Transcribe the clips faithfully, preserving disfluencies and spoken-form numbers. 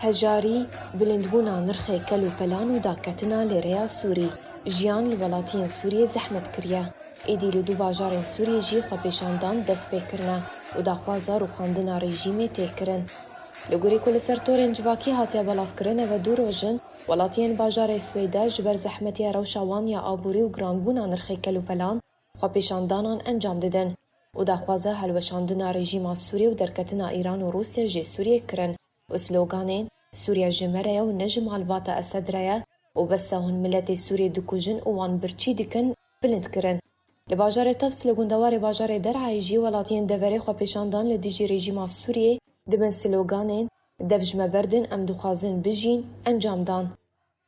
Hejarî, bilindbûna nirxê kel û pelan û daketina lêreya Sûrî, jiyan li welatiyên Sûriyê zehmet kiriye. Êdî li du bajarên Sûriyê jî xwepêşandan dest pê kirine û daxwaza rûxandina rejîmê tê kirin. Li gorî ku li ser torên civakî hatiye belavkirin, ev du roj in welatiyên bajarê Swêde ji ber zehmetiya rewşa wan ya aborî û giranbûna nirxê kel û pelan xwepêşandanan encam didin û daxwaza hilweşandina rejîma Sûriyê û derketina Îran û Rûsya ji Sûriyê kirin û sloganên "Sûriye ji me re ye û ne ji malbata Esed re ye" û "Bes e hûn miletê Sûriyê dikujin û wan birçî dikin" bilind kirin. Li bajarê Tafs li gundewarê bajarê Derayê jî welatiyên deverê xwepêşandan li dijî rejîma Sûriyê di bin sloganên "Dev ji me berdin, em dixwazin bijîn" encam dan.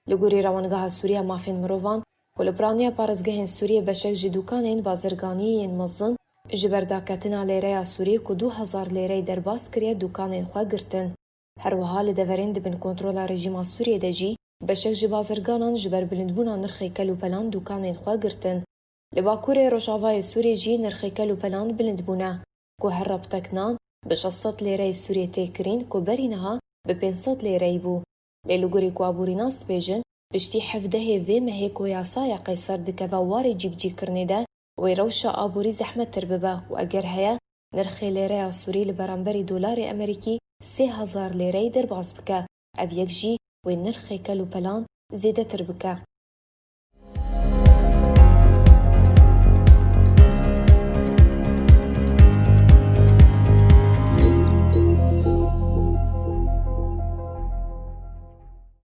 Li gorî Rewangeha Sûrî ya Mafên Mirovan, ku li piraniya parêzgehên Sûriyê beşek ji dûkanên bazirganiyê yên mezin ji ber daketina lêreya Sûriyê ku du hezar lêreyê derbas kiriye dûkanên xwe girtin. Her wiha li deverên di bin kontrola rejîma Sûriyê de jî beşek ji bazirganan ji ber bilindbûna nirxê kel û pelan dûkanên xwe girtin. Li bakurê rojavayê Sûriyê jî nirxê kel û pelan bilind bûne, ku her rabtek nan bi şeş sed lêreyê Sûriyê tê kirîn, ku berî niha bi pênc sed lêreyî bû. Lê li gorî ku aborînas dibêjin, piştî hevdehê vê mehê ku yasaya Qeyser dikeve warê cîbicîkirinê de, wê rewşa aborî zehmettir bibe û eger heye, nirxê lêreya Sûrî li beramberî dolarê Amerîkî sê hezar lêreyî derbas bike. Ev yek jî wê nirxê kel û pelan zêdetir bike.